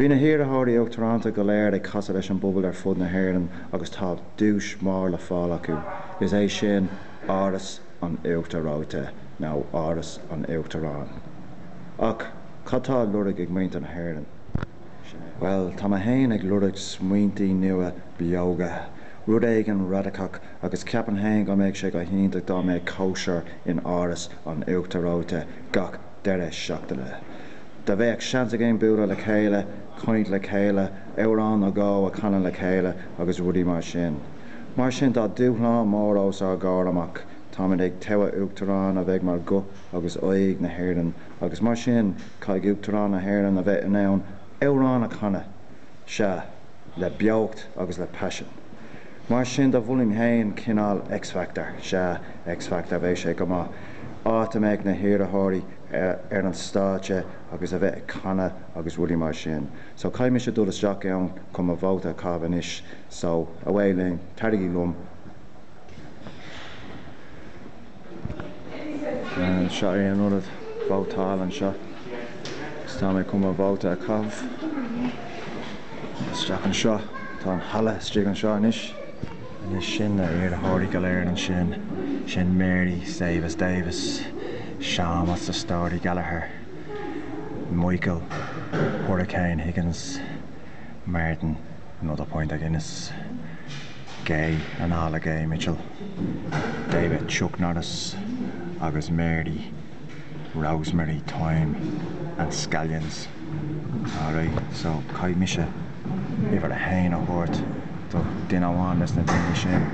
Bhí na hiarrthóirí uachtaránachta go léir ag casadh leis an bpobal ar fud na hÉireann agus tá duais mór le fáil acu, is é sin Áras an Uachtair Reoite nó Áras an Uachtaráin. Ach cad tá á lorg ag muintir na hÉireann? Bhuel, tá mé féin ag lorg smaointí nua beoga, rud éigin radacach agus ceapaim féin go mbeadh sé go hiontach dá mbeadh cóisir in Áras an Uachtair Reoite gach deireadh seachtaine. Dá mbeadh seans againn bualadh le chéile, caint le chéile, amhrán nó dhó a chanadh le chéile agus rudaí mar sin. Mar sin tá dúshlán mór os ár gcomhair amach, táimid ag toghadh Uachtarán a bheidh mar ghuth agus aghaidh na hÉireann agus mar sin caithfidh Uachtarán na hÉireann a bheith in ann amhrán a chanadh, sea, le beocht agus le paisean. Mar sin do mholfainn féin cineál X-Factor, sea, X-Factor, bheadh sé go maith, áit a mbeadh na hiarrthóirí ar an stáitse agus a bheith ag canadh agus rudaí mar sin. So caithfidh mise dul isteach ann chun mo vóta a chaitheamh anois, so away linn, taraigí liom. Seo é an ionad vótála anseo agus tá mé chun mo vóta a chaitheamh. Isteach anseo, tá an halla istigh anseo anois. Anois sin na hiarrthóirí go léir ansin, sin Mary Savis Davis, Seamus the Story Gallagher, Michael Hurricane Higgins, Martin Another Pint of Guinness, Gay Anala Gay Mitchell, David Chuck Norris agus Mary Rosemary Thyme and Scallions. Alright, so caithfidh mise uimhir a haon a thabhairt do duine amháin des na daoine sin.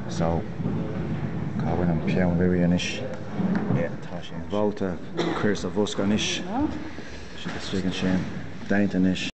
So, cá bhfuil an peann luaidhe anois? Yeah, tá sé. Vóta cuir sa bhosca anois. Istigh ansin. Déanta anois.